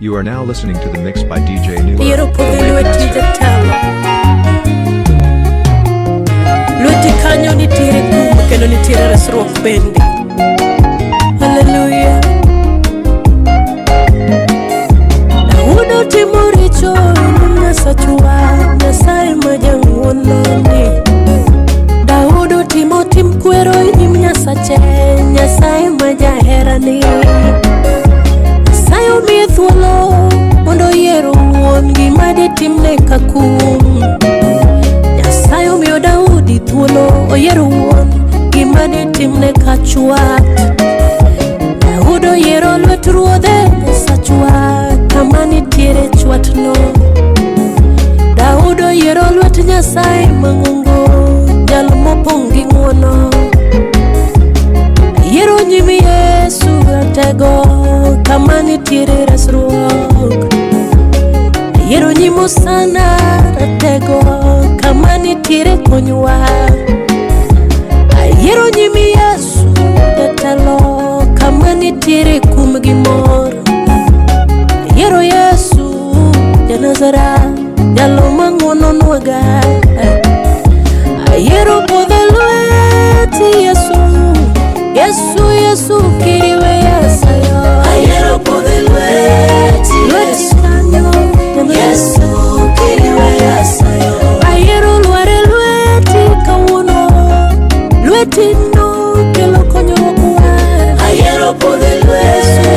You are now listening to the mix by DJ New Yiero the podho Wave lweti Master. Jatelo. Lweti kanyo nitiere kum kendo nitiere resruok bende. Haleluya. Daudi otimo richo e nyim Nyasachwa, Nyasaye ma jang'wononi. Daudi otimo tim kwero e nyim Nyasache, Nyasaye ma jaherani. Nyasaye omiye thuolo mondo oyier owuon gima ditimne ka kum. Nyasaye omiyo Daudi thuolo oyier owuon gima ditimne ka chwat. Daudi oyiero lwet ruodhe Nyasachwa kama nitiere chwatno. Daudi oyiero lwet Nyasaye mang'ongo, jal mopong' gi ng'wono. Ayiero nyim Yesu ratego kama nitiere resruok. Ayiero nyim Hosana ratego kama nitiere konywa. Ayiero nyim Yesu jatelo kama nitiere kum gi mor. Ayiero Yesu janazara jalo mang'wononwaga. Ayiero podho e lweti Yesu, Yesu, Yesu kiriwe Nyasaye. Ayiero podho e lweti Lweti Yesu, kanyo Yesu kiriwe Nyasaye. Ayiero lwar e lweti kawuono, lweti no kelo konyruok wa. Ayiero podho e lweti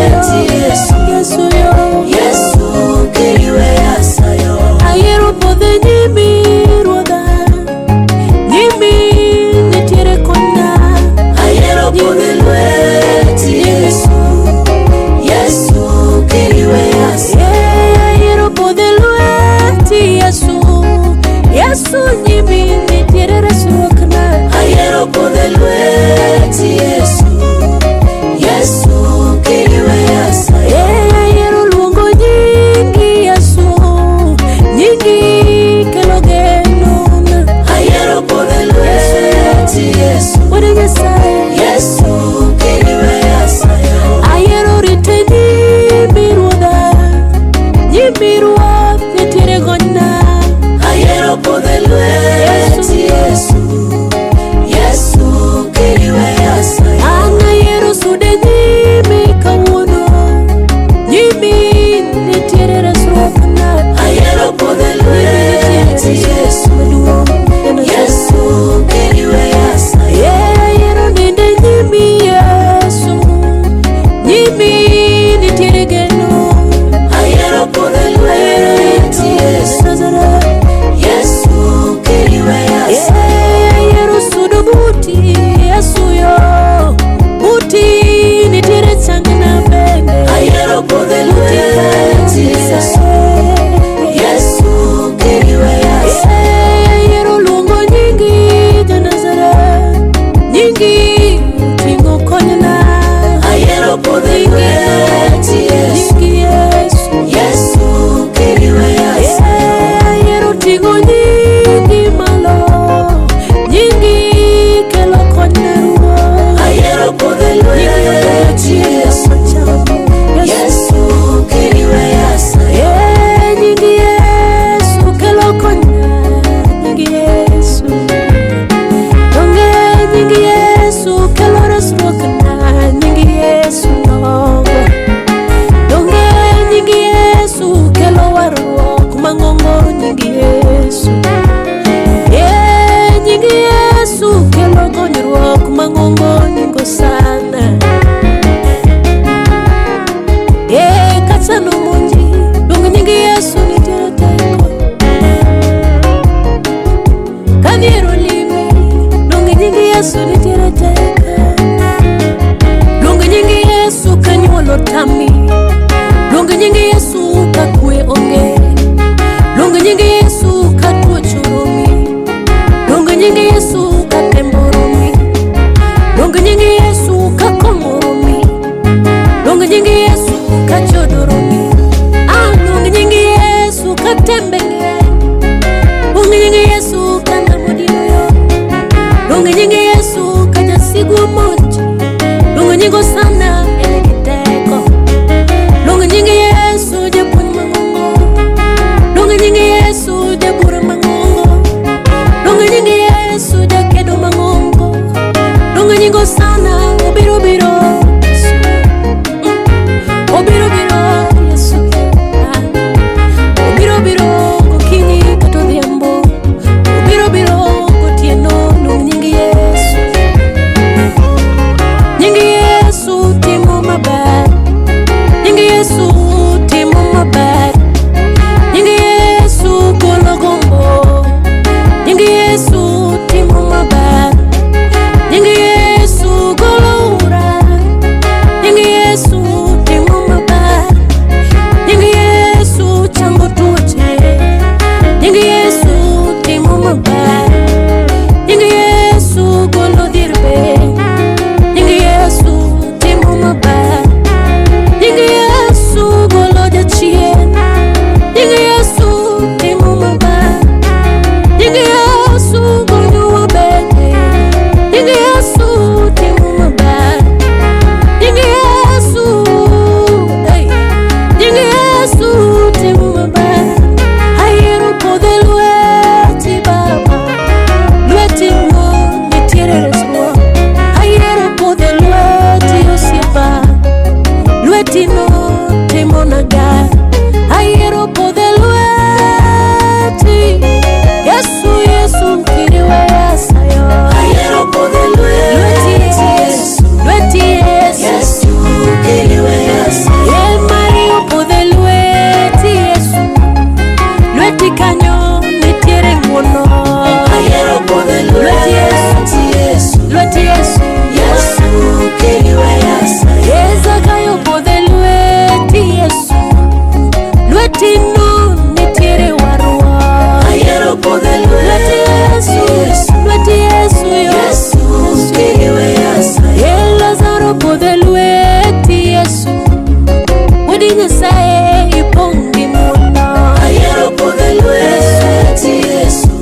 Nyasaye ipong' gi ng'wono. Ayiero podho e lweti Yesu,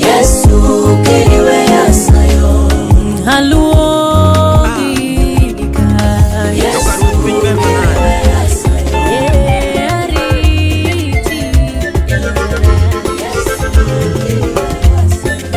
Yesu kiriweya sayo. Aluongi kae. Yesu kiriweya sayo. Eh, ariti. Yesu kiriweya sayo.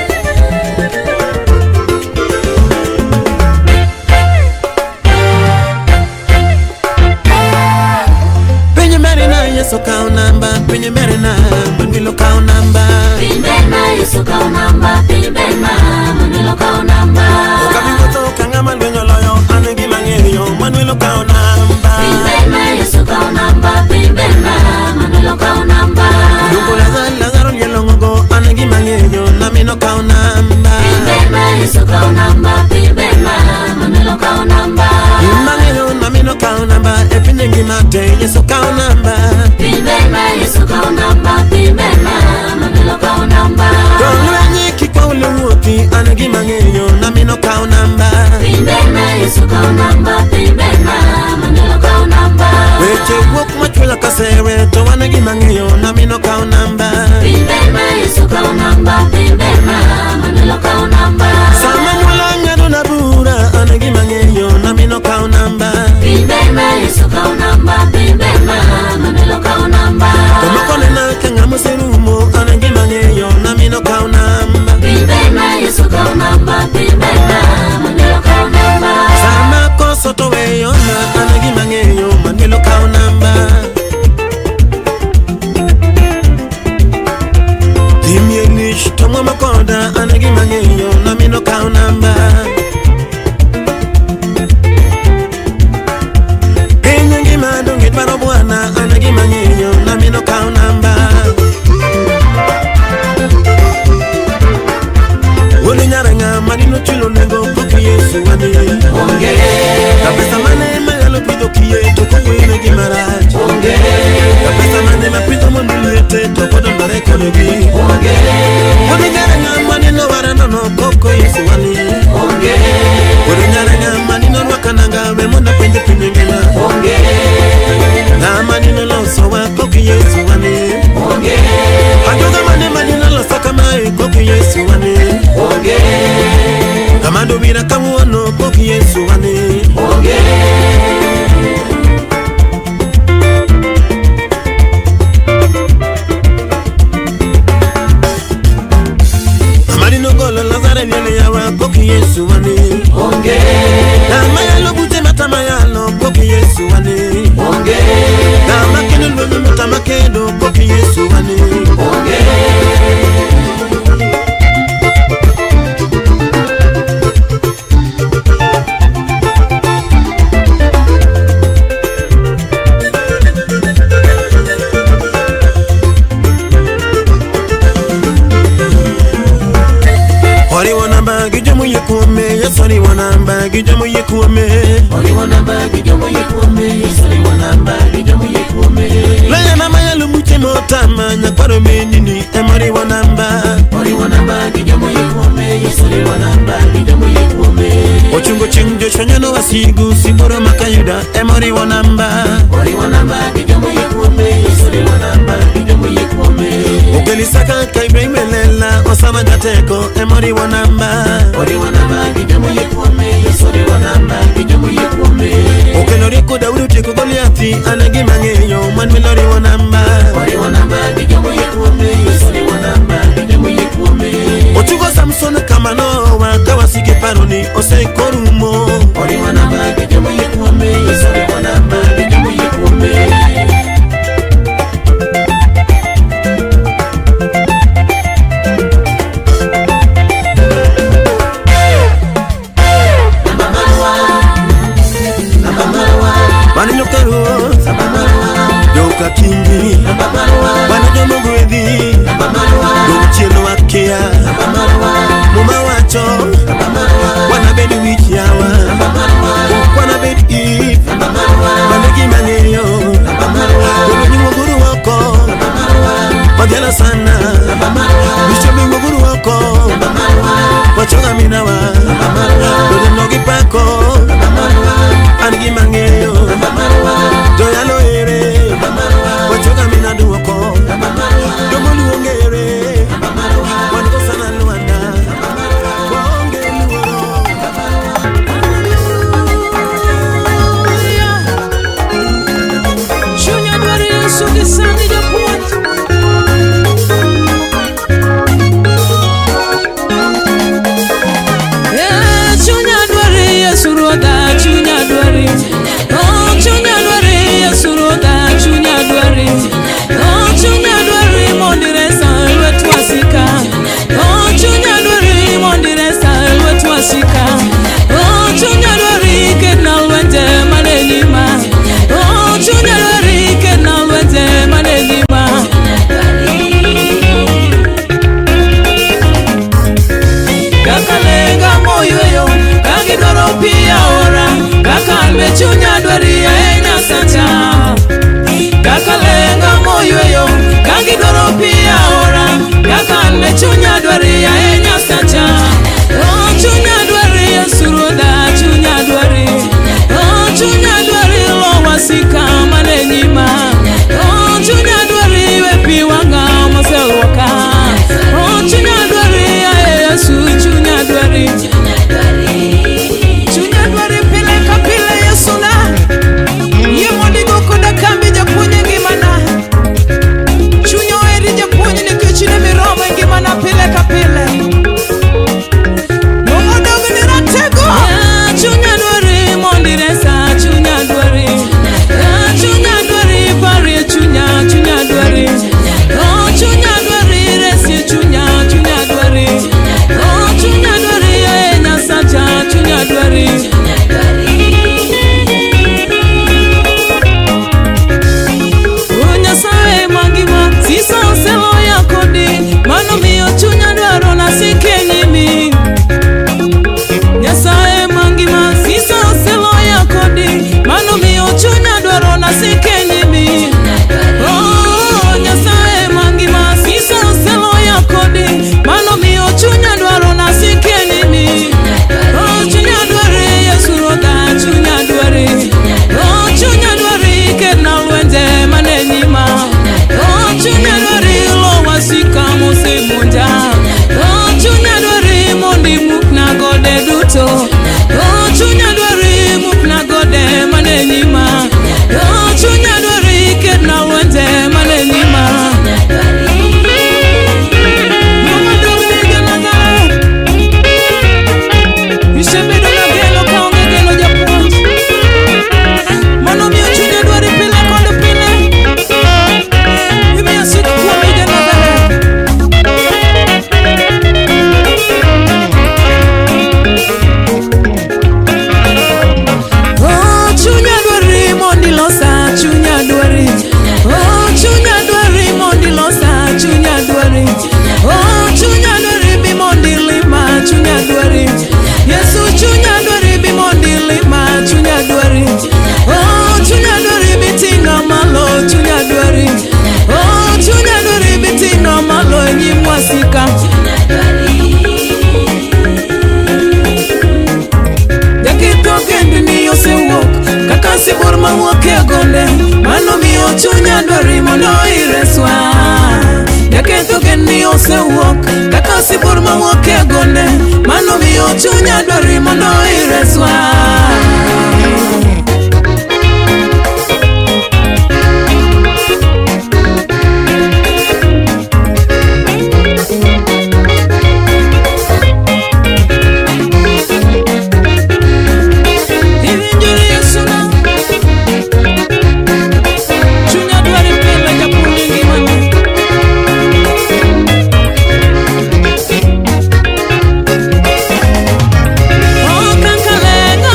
Piny merina Yesu kawo namba, piny merina Manuel okawo namba. Piny ber ma Yesu kawo namba, piny ber ma Manuel okawo namba. Ok abi wuotho ka ng'ama lweny oloyo, an gima ang'eyo, Manuel okawo namba. Piny ber ma Yesu kawo namba, piny ber ma Manuel okawo namba. Duoko Lazaro, Lazaro lielo ng'ogo, an gima ang'eyo, Namin okawo namba. Piny ber ma Yesu kawo namba, piny ber ma Manuel okawo namba. Gima ang'eyo, Namin okawo namba, e piny ngima te, Yesu okawo namba. Piny ber ma Yesu kawo namba, piny ber ma Manuel okawo namba. To lweny kik waol wuothi, an gima ang'eyo, Namin okawo namba. Piny ber ma Yesu kawo namba, piny ber ma Manuel okawo namba. Weche wuok machwela ka sewe, to an gima ang'eyo, Namin okawo namba. Piny ber ma Yesu kawo namba, piny ber ma Manuel okawo namba. Sama nyuola ng'ado na bura, an gima ang'eyo, Namin okawo namba. Piny ber ma Yesu kawo namba, piny ber ma Manuel okawo namba. To moko nena ka ng'ama oserumo, an gima ang'eyo, Namin okawo namba. Piny ber ma Yesu kawo namba, piny ber ma Manuel okawo namba. Sama koso to weyona, an gima ang'eyo, Manuel okawo namba. Dhimie lich to ng'ama koda, an gima ang'eyo, Namin okawo namba. Piny ngima donge dwaro bwana, an gima ang'eyo, Namin okawo namba. Wuod nyarang'a manino chulo nengo kok Yesu wadhi. Onge, Ka pesa mane manyalo pidho kiye to kowene gi marach. onge, Ka pesa mane mapidho mondo liete to kodondore kodgi. onge, Wuod nyarang'a manino wara nono koko Yesu wadhi. onge, Wuod nyarang'a manino rwaka nanga we mondo apenj piny ngima. onge, Ng'ama nino losowa kok Yesu wadhi. onge, Ajoga mane manino loso kamae kok Yesu wadhi. onge, Ng'ama dobira kawuono kok Yesu wadhi. onge. Amarino golo Lazaro liele yawa kok Yesu wane. Onge, Ng'ama yalo buche matama yalo kok Yesu wane. onge, Ng'ama kelo lwenyo matama kedo kok Yesu wane. onge. Oriwo namba gi jomoyie kuome, Yesu oriwo namba gi jomoyie kuome. Oriwo namba gi jomoyie kuome, Yesu oriwo namba gi jomoyie kuome. Loyana mayalo buche motama nyakwaro menini ema oriwo namba. Oriwo namba gi jomoyie kuome, Yesu oriwo namba gi jomoyie kuome. Ochungo chieng' Joshua nyono wasigu siboro makayuda ema oriwo namba. Oriwo namba gi jomoyie kuome, Yesu oriwo namba gi jomoyie kuome. Okelo Isaka ka Ibrahim e lela Osama jateko ema oriwo namba. Oriwo namba gi jomoyie kuome, Yesu oriwo namba gi jomoyie kuome. Okelo rieko Daudi otieko Goliathi an e gima ang'eyo Manuel oriwo namba. Oriwo namba gi jomoyie kuome, Yesu oriwo namba gi jomoyie kuome. Ochugo Samson kama nowa ka wasike paro ni osekorumo. Oriwo namba gi jomoyie kuome, Yesu oriwo namba gi jomoyie kuome. Namba marwa, namba marwa, Mano nyokaruoth namba marwa, joka kingi namba marwa, mano jomogwedhi namba marwa, dong chien wakia namba marwa, muma wacho namba marwa, wanabed wich yawa namba marwa, ok wanabed if namba marwa, mano gima ng'eyo namba marwa, golo nyuoguru oko namba marwa, wadhialo sana namba marwa, bishobe wuoguru oko namba marwa, wachoga minawa namba marwa, dodeno gi pako namba marwa, an gima ng'eyo namba marwa, joyalo ere Yesu gi sani japuonj. Eh, chunya dwari Yesu Ruodha, chunya dwari. Oh, chunya dwari Yesu Ruodha, chunya dwari. Oh, chunya dwari mondo iresa e lwet wasika. Oh, chunya dwari mondo iresa e lwet wasika. Oh, chunya dwari ketna lwenje mane nyima. Oh, chunya dwari ketna lwenje mane nyima. Kaka lega moyweyo ka gidwaro pi aora, kaka an be chunya dwari e Nyasacha. Kaka lenga moyweyo ka gidwaro pi aora, kaka an be chunya dwari e Nyasacha. Oh, chunya dwari Yesu Ruodha, chunya dwari. Oh, chunya dwari lo wasika mane nyima. Oh, chunya dwari we pi wang'a moseluoka. Oh, chunya dwari ae Yesu, chunya dwari. Chunya dwari pile ka pile Yesu na. Yie mondo igo koda kambi japuonj e ngimana. Chunya oheri japuonj nikech in ema iromo e ngimana pile ka pile. Odog ni ratego. Chunya dwari mondo iresa, chunya dwari. Chunya dwari parie chunya, chunya dwari. Oh, chunya dwari resie chunya, chunya dwari. Oh, chunya dwari e Nyasacha, chunya dwari. O Nyasaye mangima, siso oseloya kodi, mano miyo chunya dwaro nasik e nyimi. Nyasaye mangima, siso oseloya kodi, mano miyo chunya dwaro nasik e nyimi. Oh, Nyasaye mangima, siso oseloya kodi, mano miyo chunya dwaro nasik e nyimi. Oh, chunya dwari Yesu Ruodha, chunya dwari. Oh, chunya dwari ketna lwenje mane nyima. Oh, chunya dwari lo wasika mosemonja. Oh, chunya dwari mondo imukna gode duto. Oh, chunya dwari mukna gode mane nyima. Oh, chunya dwari ketna lwenje mane nyima. Mama dog ni Jonathan. Isebedo na geno kaonge geno japuonj. Mano miyo chunya dwari pile kod pile. Imiyo sik kuomi ja-Nazareth. Oh, chunya dwari mondo ilosa, chunya dwari. Oh, chunya dwari mondo ilosa, chunya dwari. Oh, chunya dwari bi mondo ilima, chunya dwari. Yesu chunya dwari bi mondo ilima, chunya dwari. Oh, chunya dwari bi ting'a malo, chunya dwari. Oh, chunya dwari bi ting'a malo e nyim wasika. Jaketho ogendni osewuok kaka sibuor mawuok e gonde, mano miyo chunya dwari mondo ireswa. Jaketho ogendni osewuok kaka sibuor mawuok e gonde, mano miyo chunya dwari mondo ireswa. Iwinjo Yesu na chunya dwari pile japuonj e ngimana. Oh, kaka lenga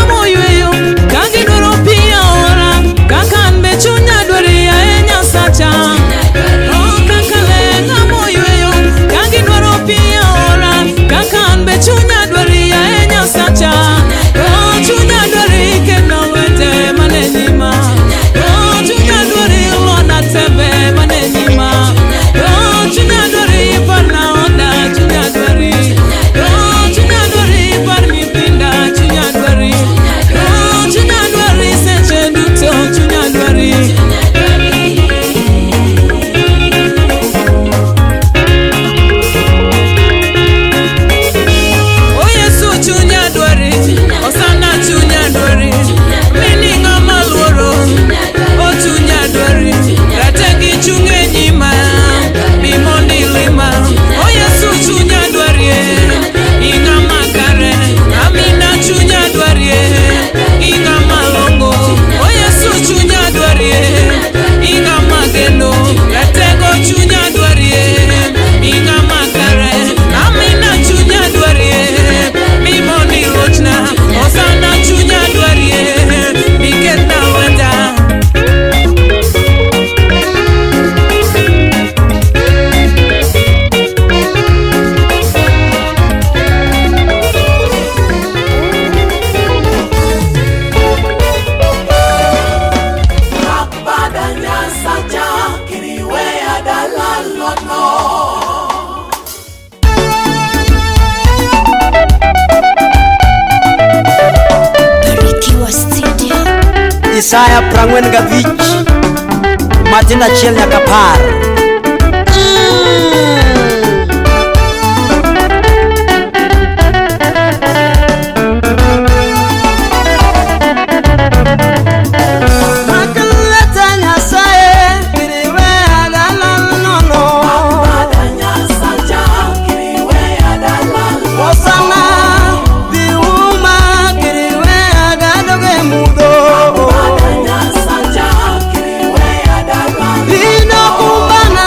Nyasacha kiriweya dalal nono. Barikiwa Studio. Isaya 45 matin achiel nyaka apar. Makaleta Nyasaye kiriwe adalal nono. Bada Nyasacha kiriweya dalal nono. Osana diuma kiriwe agadoge mudho. Bada Nyasacha kiriweya dalal Ino nono. kumbana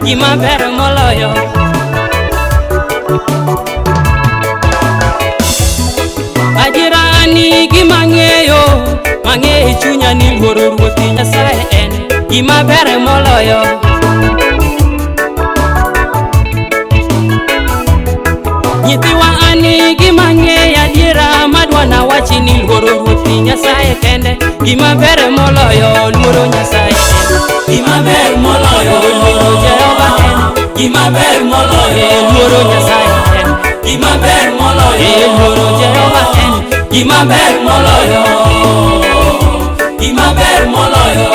gima ber moloyo. Adiera ni gima ang'eyo, mang'eyo e chunya ni luoro Ruoth Nyasaye en gima ber moloyo. Nyithiwa ani gima ang'eyo adiera madwa nawachi ni luoro Ruoth Nyasaye kende gima ber moloyo luoro Nyasaye en Gima ber moloyo. Luoro Jehova en Gima ber moloyo. Luoro Nyasaye en Gima ber moloyo. Luoro Jehova en Gima ber moloyo. Gima ber moloyo.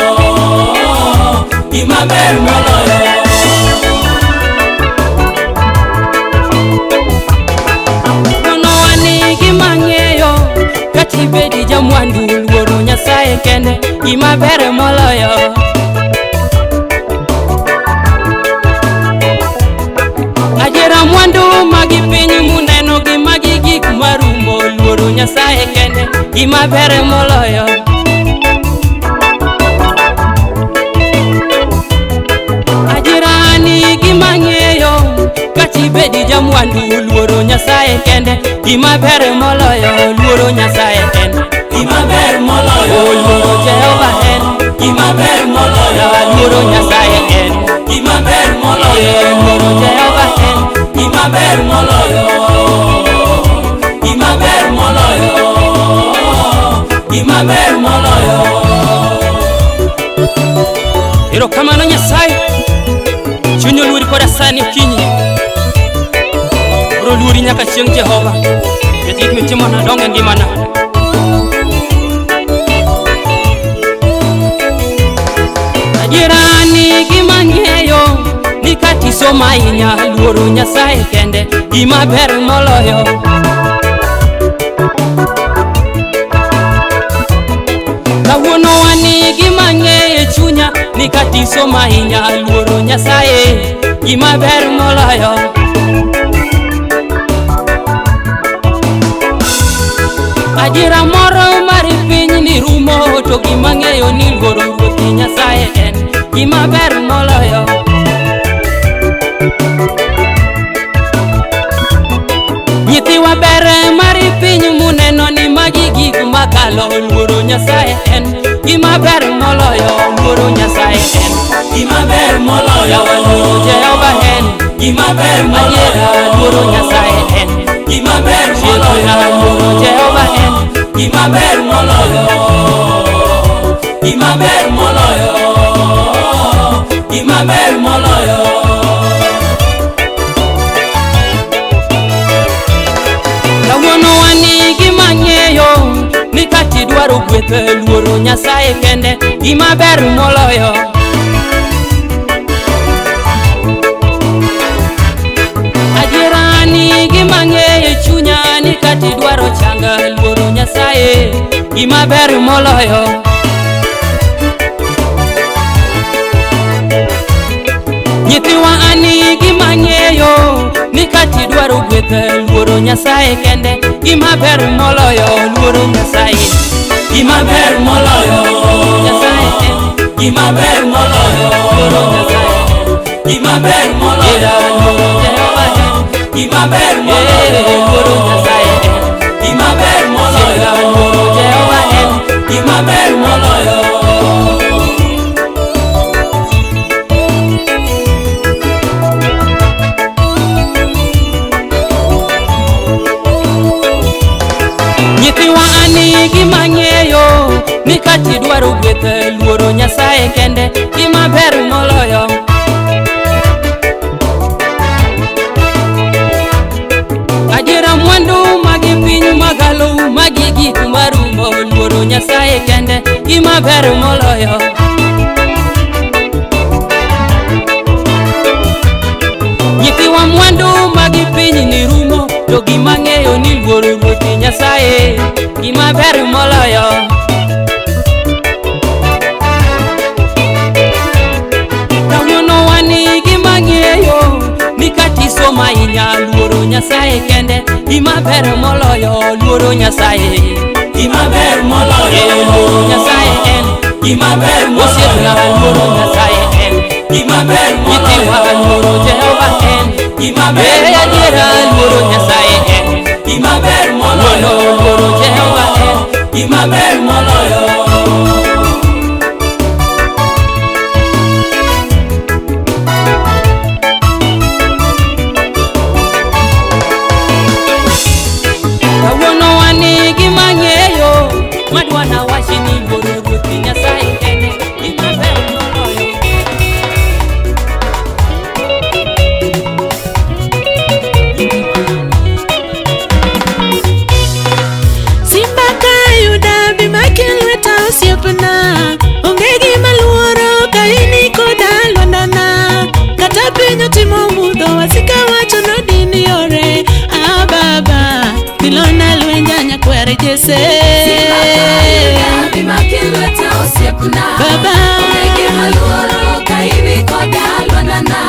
Gima ber moloyo. Nono ani gima ang'eyo kata ibedi jamwandu luoro Nyasaye kende gima ber moloyo. Adiera mwandu magi piny muneno gi magi gik marumo luoro Nyasaye kende gima ber moloyo. Adiera ni gima ang'eyo kata ibedi jamwandu luoro Nyasaye kende gima ber moloyo luoro Nyasaye en Gima ber moloyo. Luoro Jehova en Gima ber moloyo. Luoro Nyasaye en Gima ber moloyo. Luoro Jehova en Gima ber moloyo. Gima ber moloyo. Gima ber moloyo. Erokamano Nyasaye, chuny oluori koda sani okinyi. Biro luori nyaka chieng' Jehova, nikech gik mitimona dongo e ngimana. Adiera ni gima ang'eyo ni kata isomo ahinya luoro Nyasaye kende gima ber moloyo. Kawuono wani gima ang'eyo e chunya ni kata isomo ahinya luoro Nyasaye gima ber moloyo. Adiera moro mar piny ni rumo to gima ang'eyo ni luoro Ruoth Nyasaye en gima ber moloyo. Nyithiwa ber mar piny muneno ni magi gik makalo luoro Nyasaye en gima ber moloyo luoro Nyasaye en Gima ber moloyo. Yawa luoro Jehova en Gima ber moloyo. Adiera luoro Nyasaye en Gima ber moloyo. Luoro Jehova en Gima ber moloyo. Gima ber moloyo. Gima ber moloyo. Kawuono wani gima ang'eyo ni kata idwaro gweth luoro Nyasaye kende gima ber moloyo. Adiera ni gima ang'eyo e chunya ni kata idwaro changa luoro Nyasaye gima ber moloyo. Nyithiwa ani gima ang'eyo ni kata idwaro gweth luoro Nyasaye kende gima ber moloyo luoro Nyasaye. Gima ber moloyo. Nyasaye en Gima ber moloyo. luoro Nyasaye en Gima ber moloyo. Luoro Jehova en Gima ber moloyo. Luoro Nyasaye en Gima ber moloyo. Luoro Jehova en Gima ber moloyo. Nyithiwa ani gima ang'eyo ni kata idwaro gweth luoro Nyasaye kende gima ber moloyo. Adiera mwandu magi piny magalo magi gik marumo luoro Nyasaye kende gima ber moloyo. Nyithiwa mwandu magi piny ni rumo to gima ang'eyo ni luoro Ruoth Nyasaye gima ber moloyo. Kawuono wani gima ang'eyo ni kata isomo ahinya luoro Nyasaye kende gima ber moloyo luoro Nyasaye. Gima ber moloyo. Luoro Nyasaye en Gima ber moloyo. Osiepna luoro Nyasaye en Gima ber moloyo. Nyithiwa luoro Gima ber Eh, adiera moloyo. luoro Nyasaye en Gima ber moloyo. Luoro Jehova en Gima ber moloyo. Kawuono wan gi mang'eyo madwana wachi ni luoro Ruoth Nyasaye en gima ber moloyo. Simba ka yuda bi maki lweta osiepna. Onge gima luoro ka in koda lwandana. Kata piny otimo mudho wasika wacho nodin yore. Ah baba, pilona lwenja nyakwar Jesse. Bi maki lweta osiepna. Baba. Onge gima luoro ka in koda lwandana.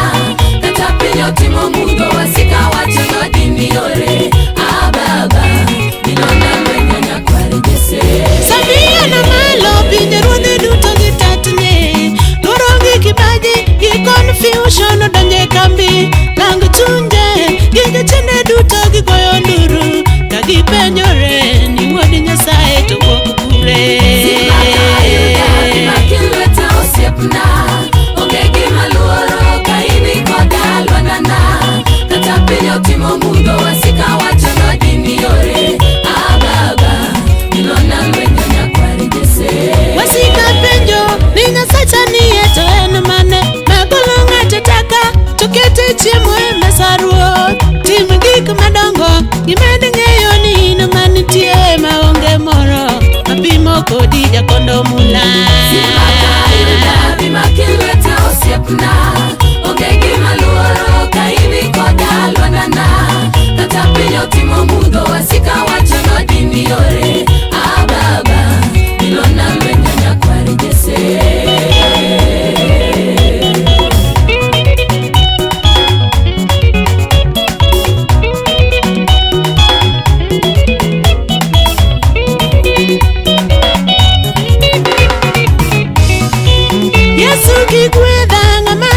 Kata piny otimo mudho wasika wacho nodin yore. Ah baba, bilona lwenya nyakwar Jesse. Samia na malo pinje ruodhi duto gi tetni. Luoro gi kibaji gi confusion odonje kambi. Lang chunje gi jochiende duto gigoyo nduru. Ka gipenjore ni wuod Nyasaye to wuok kure. Simba ka yuda bi maki lweta osiepna. Onge gima luoro ka in koda lwandana. Kata piny otimo mudho wasika wacho nodin yore. Ah baba, bilona lwenya nyakwar Jesse. Wasika penjo ni Nyasacha nie to en mane magolo ng'ato taka to kete chiemo e mesa ruoth. Tim gik madongo gimed ng'eyo ni in manitie maonge moro mapimo kodi jakondo mula. Simba ka yuda bi maki lweta osiepna. Onge gima luoro ka in koda lwandana. Kata piny otimo mudho wasika wacho nodin yore. Ah baba, bilona lwenya nyakwar Jesse. Yesu kigwedha ng'ama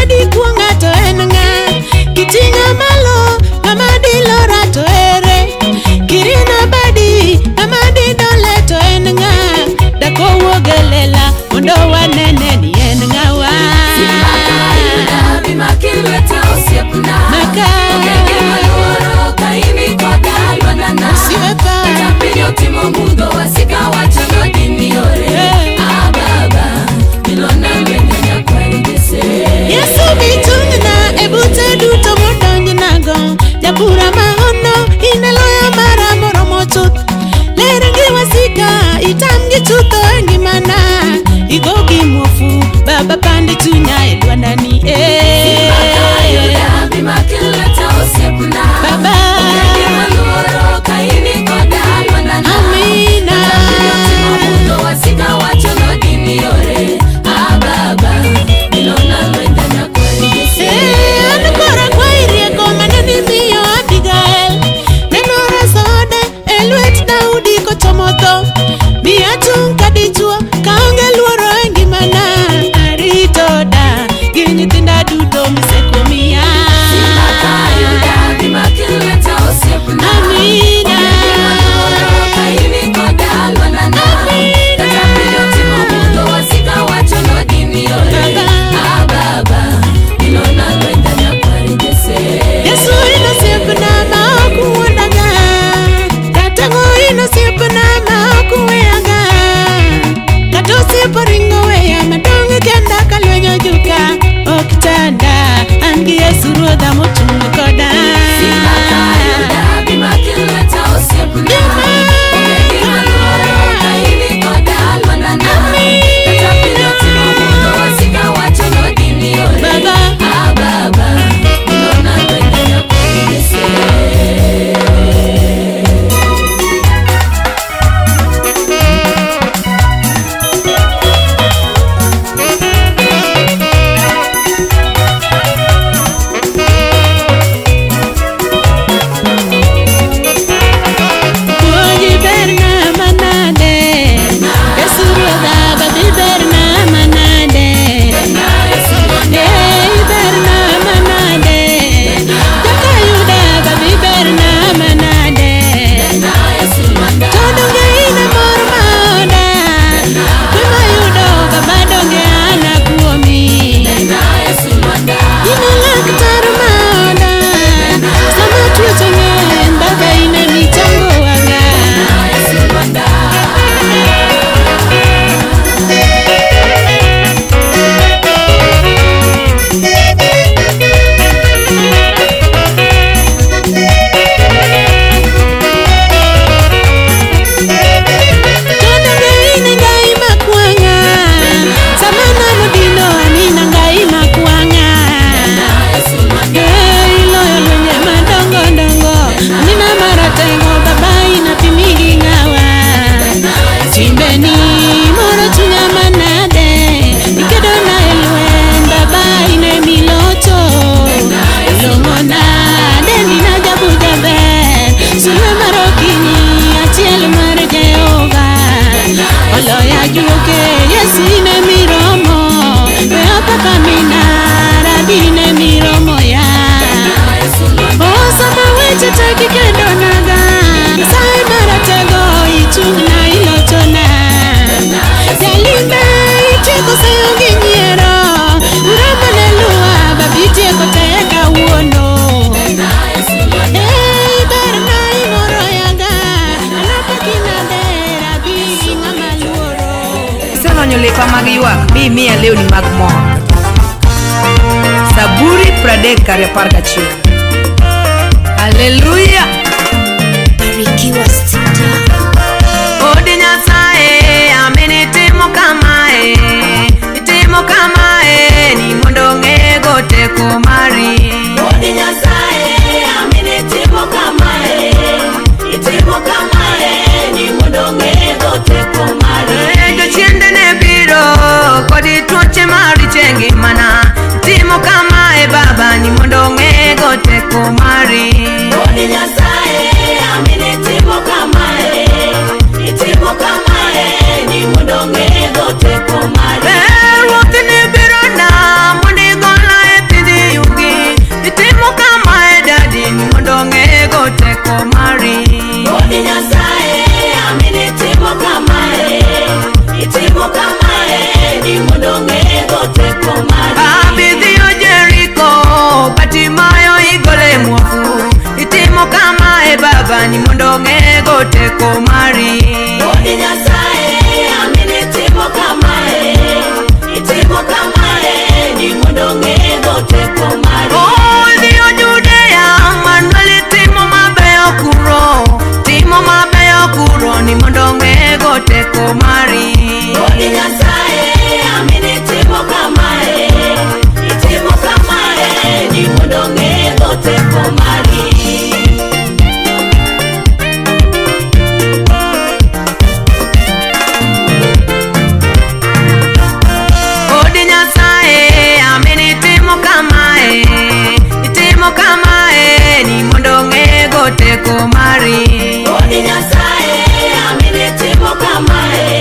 Loya juoke yesine miromo We apaka minara dine miromo ya Osama weche teki kendo naga Nyasaye maratego ichung'na ilochona Jalimbe itieko seyo gi nyiero Urama ne luwa babitieko te kawuono Ei berna imoro yaga Anapaki nade rabi ng'ama luoro. Iselonyo lepa mag ywak mi imiya lewni mag mor. Zaburi 30:11. Haleluya! Barikiwa Studio. Od Nyasaye amini timo kamae, itimo kamae ni mondo ong'ego teko mari. Od Nyasaye amini timo kamae, itimo kamae ni mondo ong'ego teko mari. Eh, Jochiende ne biro kod tuoche maricho e ngimana. Timo kamae baba ni mondo ong'ego teko mari. Od Nyasaye amini timo kamae, itimo kamae ni mondo ong'ego teko mari. Eh, Ruoth ne biro na mondo igola e pidh yugi. Itimo kamae daddy ni mondo ong'ego teko mari. Od Nyasaye amini timo kamae, itimo kamae ni mondo ong'ego teko mari. Abidhiyo Jeriko, Batimayo igole muofu. Itimo kamae baba ni mondo ong'ego teko mari. Od Nyasaye amini timo kamae, itimo kamae ni mondo ong'ego teko mari. Oh, idhiyo Judea, Manuel itimo mabeyo kuro. Timo mabeyo kuro ni mondo ong'ego teko mari. Od Nyasaye amini timo kamae, itimo kamae ni mondo ong'ego teko mari. Od Nyasaye amini timo kamae, itimo kamae ni mondo ong'ego teko mari. Od Nyasaye amini timo kamae,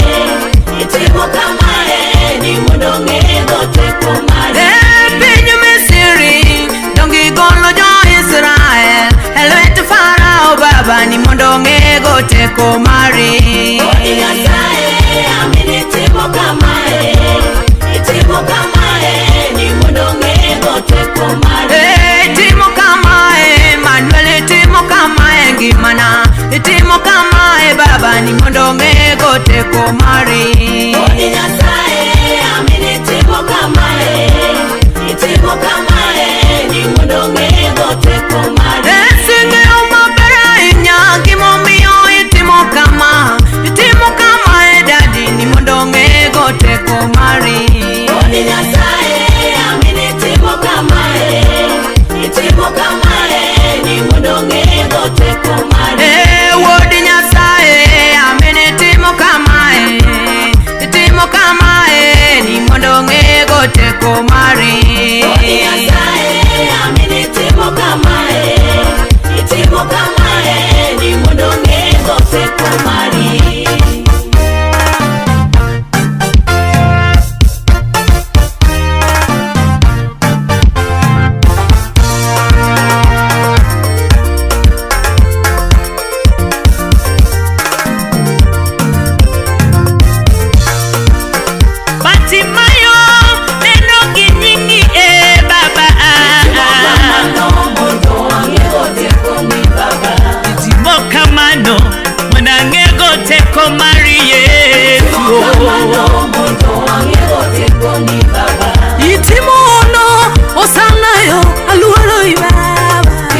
itimo kamae ni mondo ong'ego teko mari. E piny Misri donge igolo jo-Israel e lwet Farao baba ni mondo ong'ego teko mari. Od Nyasaye amini timo kamae, itimo kamae ni mondo ong'ego teko mari. E timo kamae Manuel timo kamae ngimana itimo kamae baba ni mondo ong'ego teko mari. Od Nyasaye amini timo kamae, itimo kamae ni mondo ong'ego teko mari. Esing'eyo maber ahinya gimomiyo itimo kama itimo kamae daddy ni mondo ong'ego teko mari. Od Nyasaye amini timo kamae, itimo kamae ni mondo ong'ego teko mari. Eh, wuod Nyasaye amini timo kamae itimo kamae ni mondo ong'ego teko mari. Od Nyasaye amini timo kamae, itimo kamae ni mondo ong'ego teko mari. Batimayo neno gi nyingi e baba. Kamano mondo wang'ego tekoni baba. Itimo kamano mondo ang'ego teko mari Yesu. Kamano mondo wang'ego tekoni baba. Itimo ono osanayo aluoro i baba.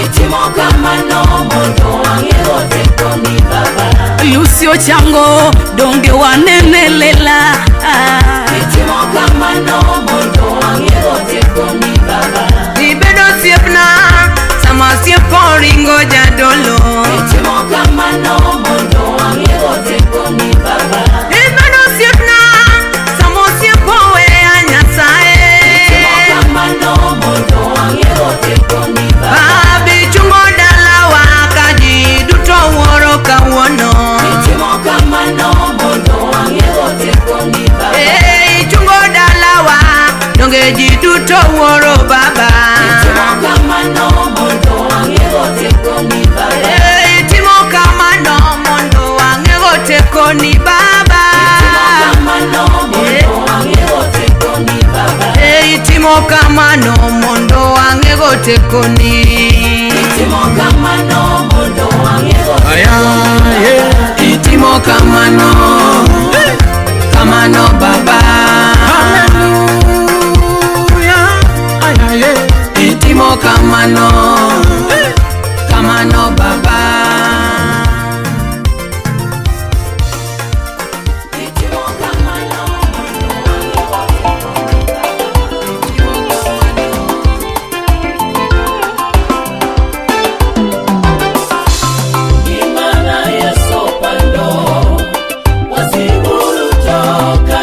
Itimo kamano mondo wang'ego tekoni baba. Lucy Ochango donge wanene lela. Itimo kamano mondo wang'ego tekoni baba. Ibedo osiepna sama osiep oringo jadolo. Itimo kamano mondo wang'ego tekoni baba. Ibedo osiepna sama osiep oweya Nyasaye. Itimo kamano mondo wang'ego tekoni baba. Babi chungo dalawa ka ji duto wuoro kawuono. Itimo kamano mondo wang'ego tekoni. Donge ji duto wuoro Baba. Itimo kamano mondo wang'ego tekoni Baba. Itimo kamano mondo wang'ego tekoni Baba. Itimo kamano mondo wang'ego tekoni Baba. Itimo kamano mondo wang'ego tekoni. Itimo kamano mondo wang'ego tekoni. Itimo kamano, kamano Baba. Hallelujah. Itimo kamano, kamano Baba. Itimo kamano mondo wang'ego tekoni Baba. Gimana Yesu pando wasiburu toka.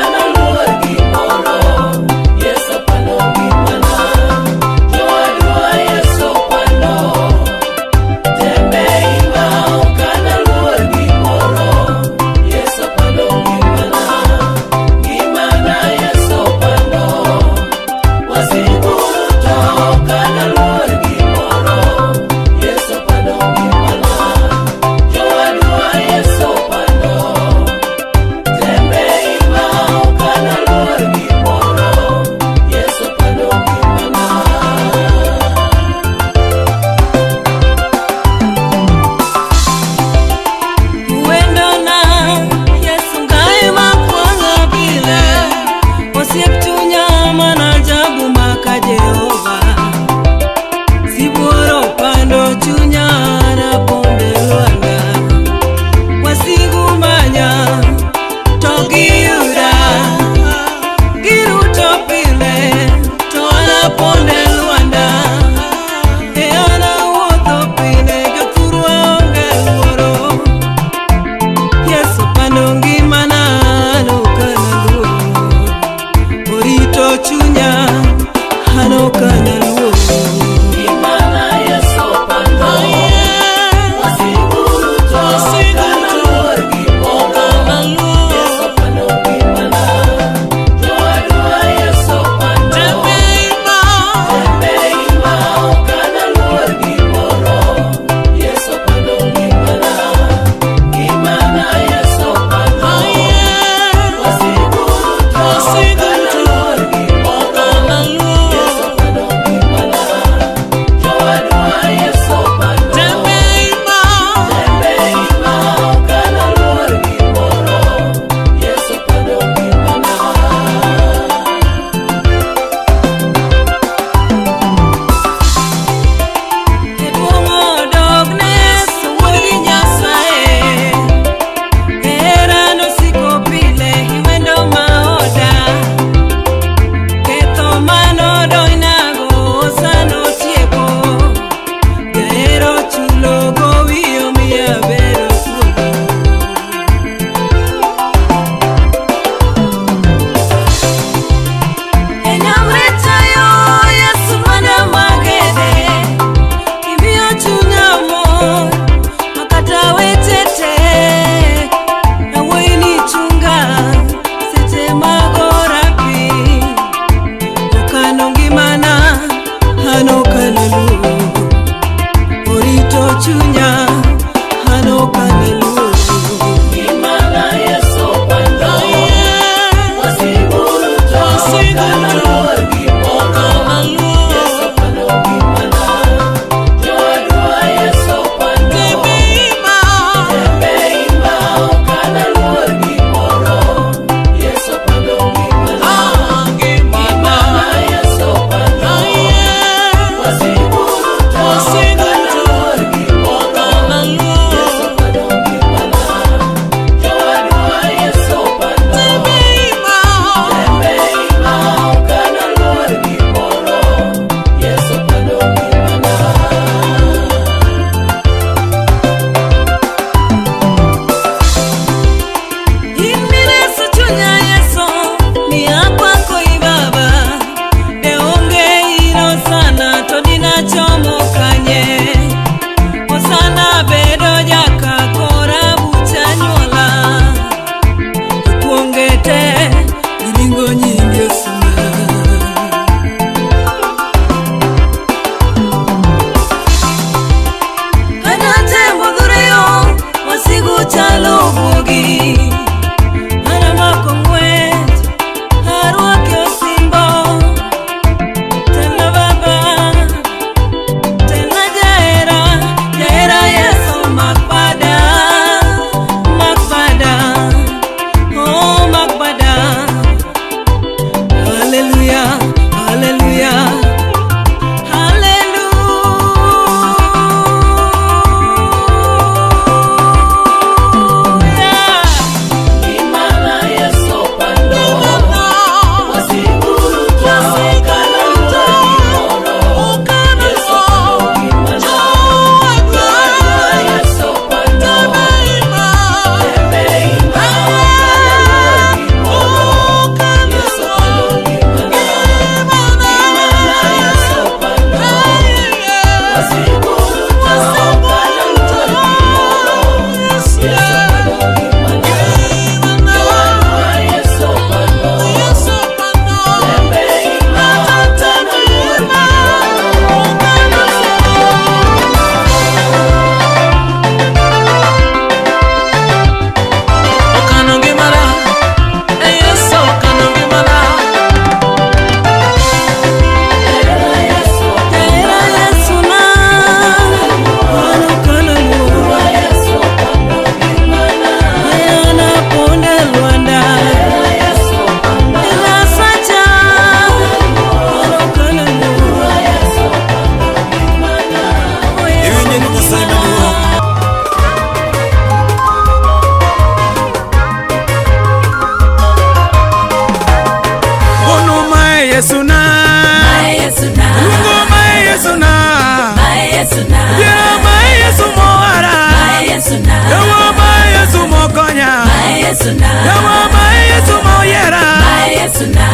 Yawa ma e Yesu moyiera.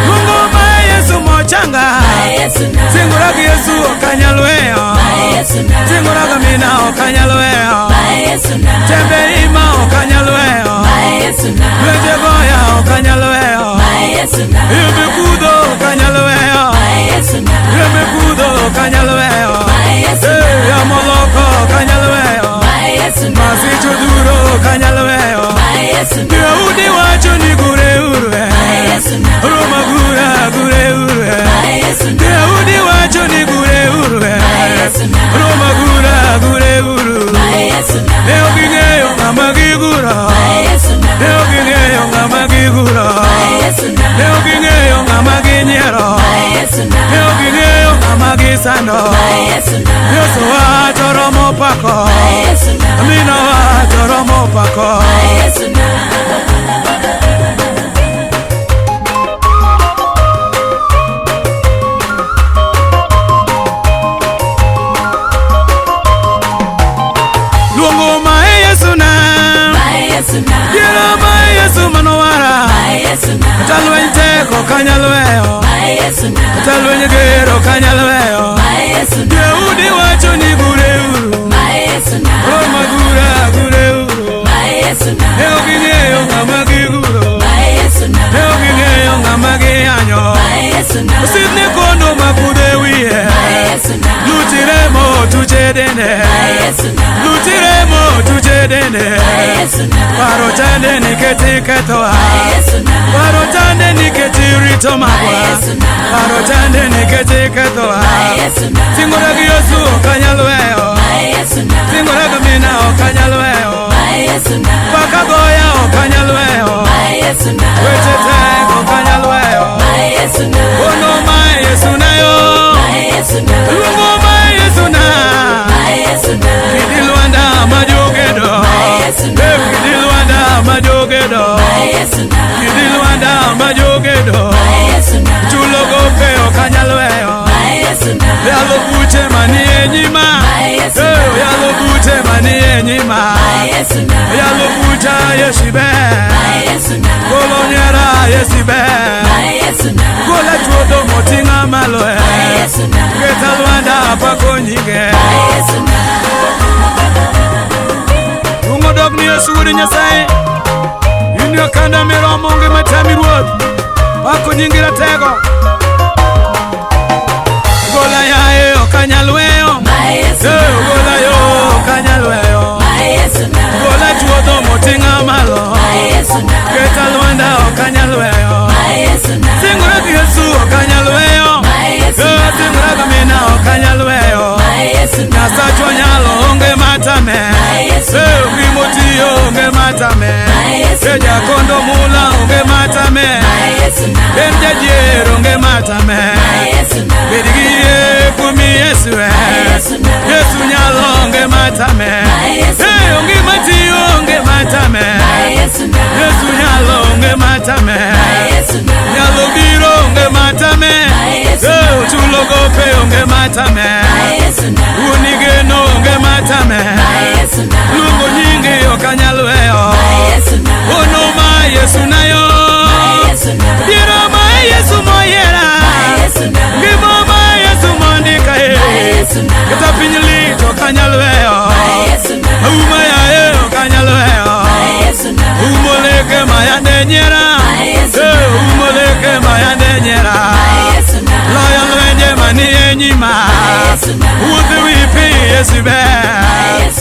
Luongo ma e Yesu mochanga. Singora gi Yesu ok anyal weyo. Singora gi mina ok anyal weyo. Tembe ima ok anyal weyo. Lwenje goya ok anyal weyo. Yembe kudho ok anyal weyo. Yembe kudho ok anyal weyo. Eh, yamo loko ok anyal weyo. Masich odhuro ok anyal weyo. Yahudi wacho ni gure uru eh. Roma gura gure uru eh. Yahudi wacho ni gure uru eh. Roma gura gure uru. Ne ok ging'eyo ng'ama giguro. Ne ok ging'eyo ng'ama giguro. Ne ok ging'eyo ng'ama ginyiero. Ne ok ging'eyo ng'ama gisando. Yesu wacho romo pako. Amina wacho romo pako. Luongo ma e Yesu na. Yiero ma e Yesu manowara. Kata lweny tek ok anyal weyo. Kata lweny ger ok anyal weyo. Yahudi wacho ni gure uru. Roma gura gure uru. Ne ok ging'eyo ng'ama giguro. Ne ok ging'eyo ng'ama giyanyo. Osidhne kondo makudho e wiye. Lutiremo tuche dende. Lutiremo tuche dende. Paro chande nikech ikethowa. Paro chande nikech irito magwa. Paro chande nikech ikethowa. Singora gi Yesu ok anyal weyo. Singora gi mina ok anyal weyo. Paka goya ok anyal weyo. Weche tek ok anyal weyo. Ono ma Yesu na yo. Luongo ma Yesu na. Kidi lwanda ma jogedo. Eh, kidi lwanda ma jogedo. Kidi lwanda ma jogedo. Chulo gope ok anyal weyo. Yalo buche manie nyima. Eh, yalo buche manie nyima. Yalo bucha Yesu ber. Golo nyiera Yesu ber. Gola chuodho moting'a malo e. Keta lwanda apako nyinge. Luongo dog ni Yesu wuod Nyasaye. In e okanda miromo onge matami ruoth. Pako nyingi ratego. Gola yaye ok anyal weyo. Eh, gola yo ok anyal weyo. Gola chuodho moting'a malo. Keta lwanda ok anyal weyo. Singora gi Yesu ok anyal weyo. Eh, singora gi mina ok anyal weyo. Nyasachwa nyalo onge matame. Eh, gimotiyo onge matame. Eh, jakondo mula onge matame. En jajier onge matame. Bed gi yie kuom Yesu eh. Yesu nyalo onge matame. Eh, onge matiyo onge matame. Yesu nyalo onge matame. Nyalo biro onge matame. Eh, ochulo gope onge matame. Wuon igeno onge matame. Luongo nyingi ok anyal weyo. Ono ma Yesu na yo. Yiero ma Yesu moyiera. Ngima ma Yesu mondika e. Kata piny lit ok anyal weyo. Auma yaye ok anyal weyo. Umo leke ma yande nyiera. Eh, umo leke ma yande nyiera. Loyo lwenje manie nyima. Wuoth ewi pi Yesu ber.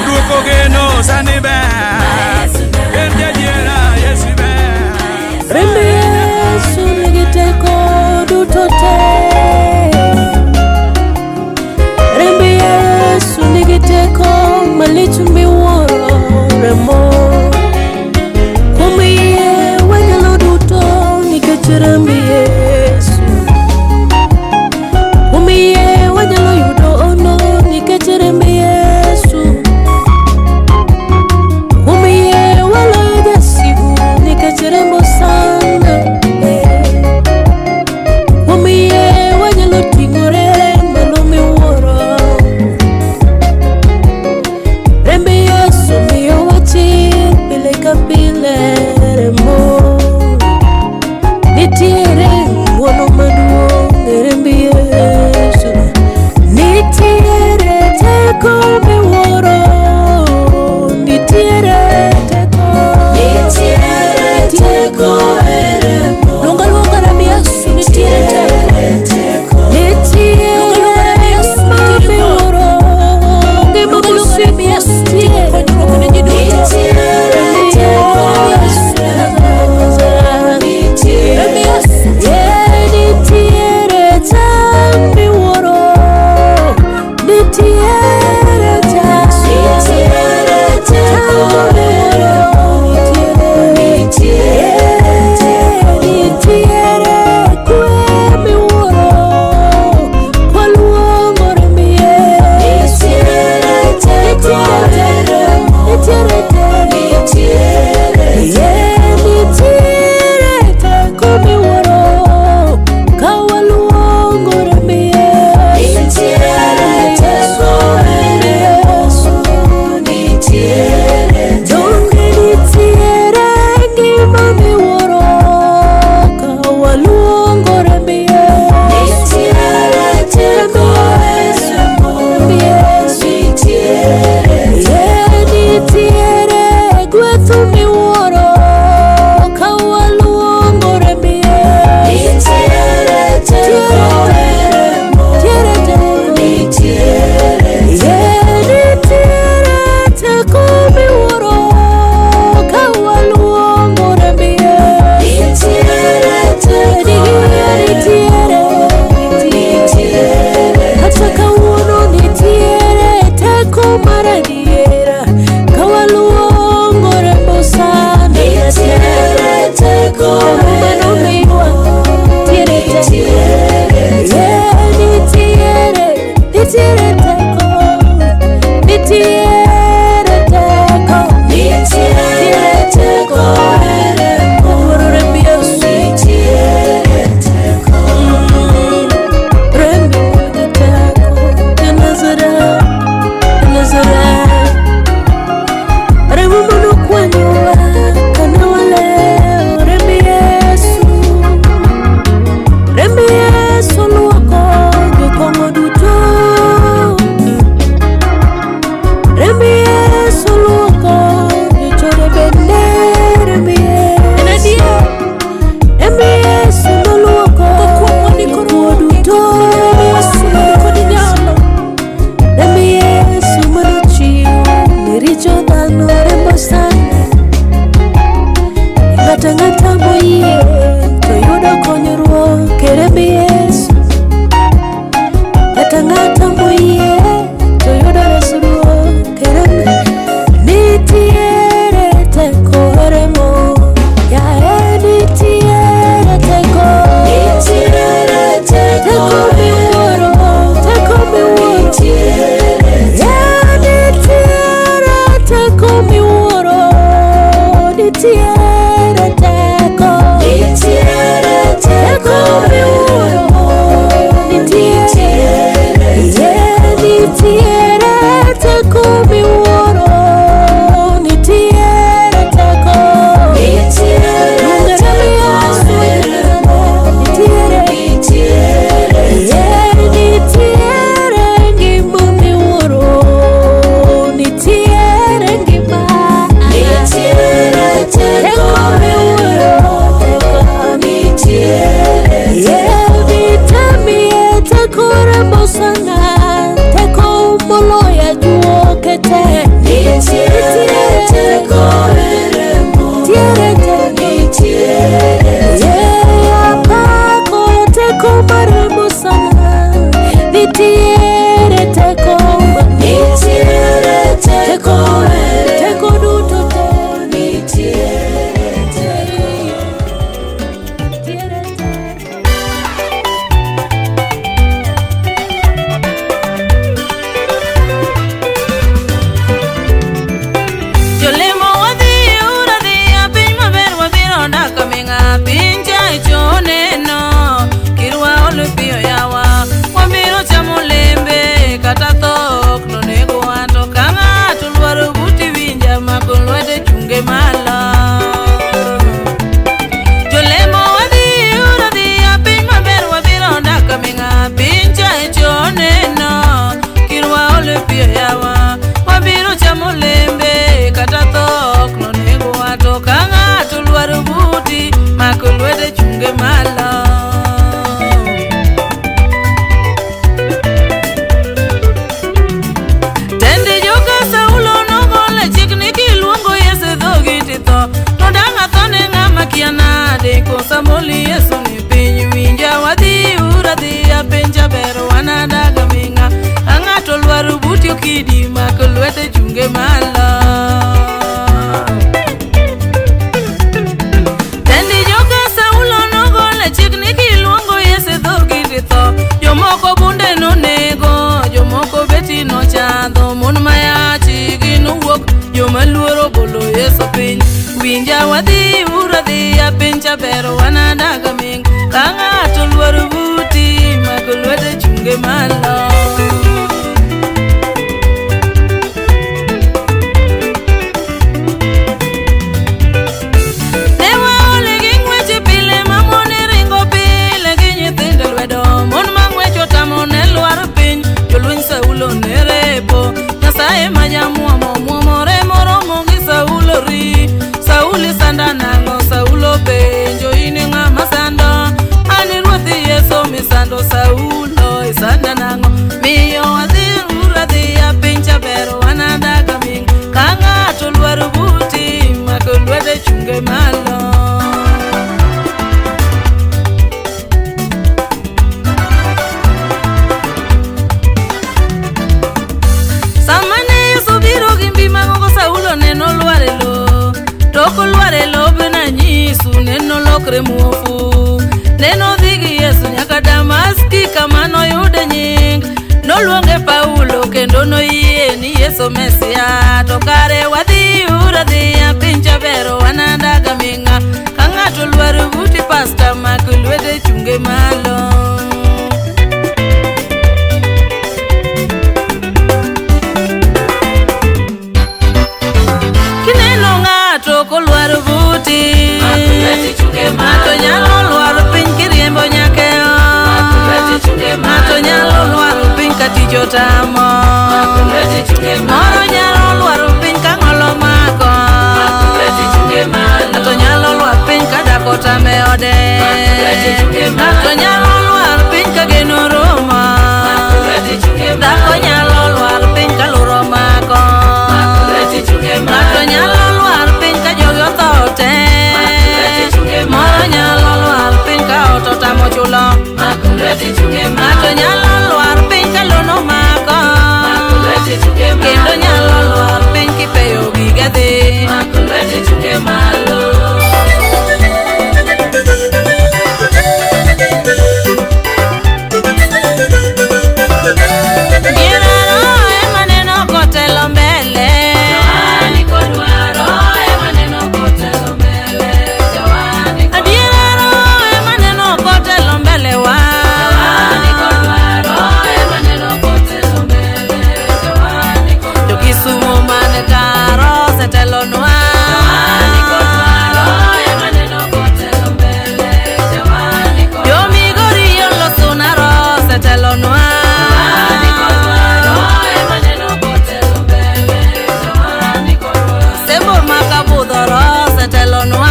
Duoko geno sani ber. En jajiera Yesu ber. Remb Yesu nigi teko duto te. Remb Yesu nigi teko malich miwuoro remo. Kuom yie wanyalo duto nikech remb Yesu. Kuom yie wanyalo yudo ono nikech remb Yesu. Kuom yie waloyo jasigu nikech remb osana. Kuom yie wanyalo ting'ore malo miwuoro. Remb Yesu miyowa chir pile ka pile. nolokre muofu. Neno dhi gi Yesu nyaka Damaski kama noyude nying. Noluonge Paulo kendo noyie ni Yesu Mesia. To kare wadhi uradhiya piny chabero wanadaga ming'a. Ka ng'ato lwar buti pasta mak lwete chunge malo. Kineno ng'ato kolwar buti, ng'ato nyalo lwar piny kiriembo nyaka e ot. Ng'ato nyalo lwar piny ka tich otamo. Moro nyalo lwar piny ka ng'ol omako. Ng'ato nyalo lwar piny ka dak otame ode. Ng'ato nyalo lwar piny ka geno romo. Dhako nyalo lwar piny ka luoro omako. Ng'ato nyalo lwar piny ka jogi otho te. Moro nyalo lwar piny ka ot otamo chulo. Ng'ato nyalo lwar piny ka lono omako. Kendo nyalo lwar piny kipeyo gige dhi. Giraro ema neno kotelo mbele. Adieraro ema neno kotelo mbele wa. Jo Kisumu man karo osetelonwa. Jo Migori oloso naro osetelonwa. Sembo makabudhoro osetelonwa.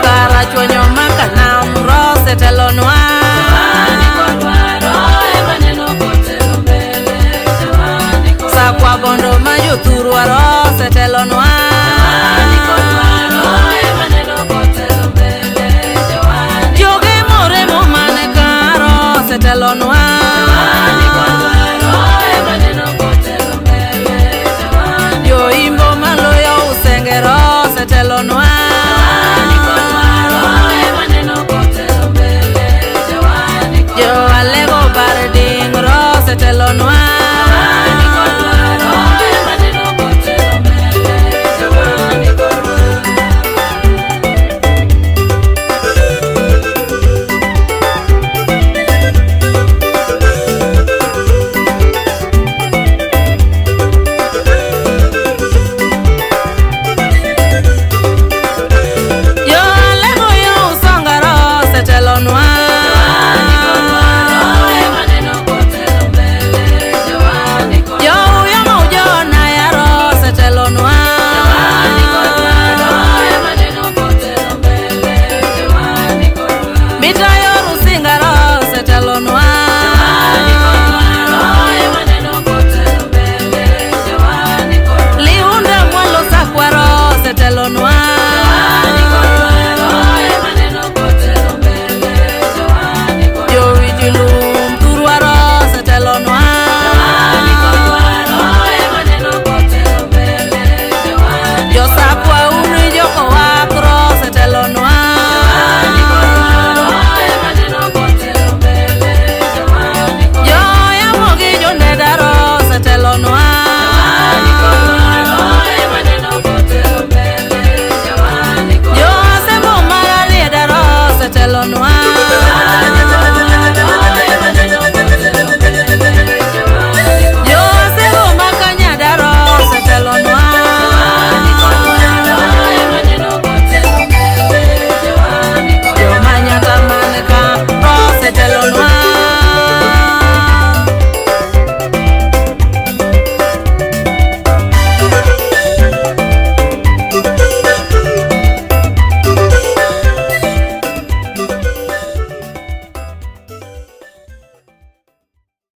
Karachuonyo makanam ro osetelonwa. Sakwa bondo ma jothurwa ro osetelonwa. Joge moremo man karo osetelonwa. Joimbo maloyo usengero osetelonwa.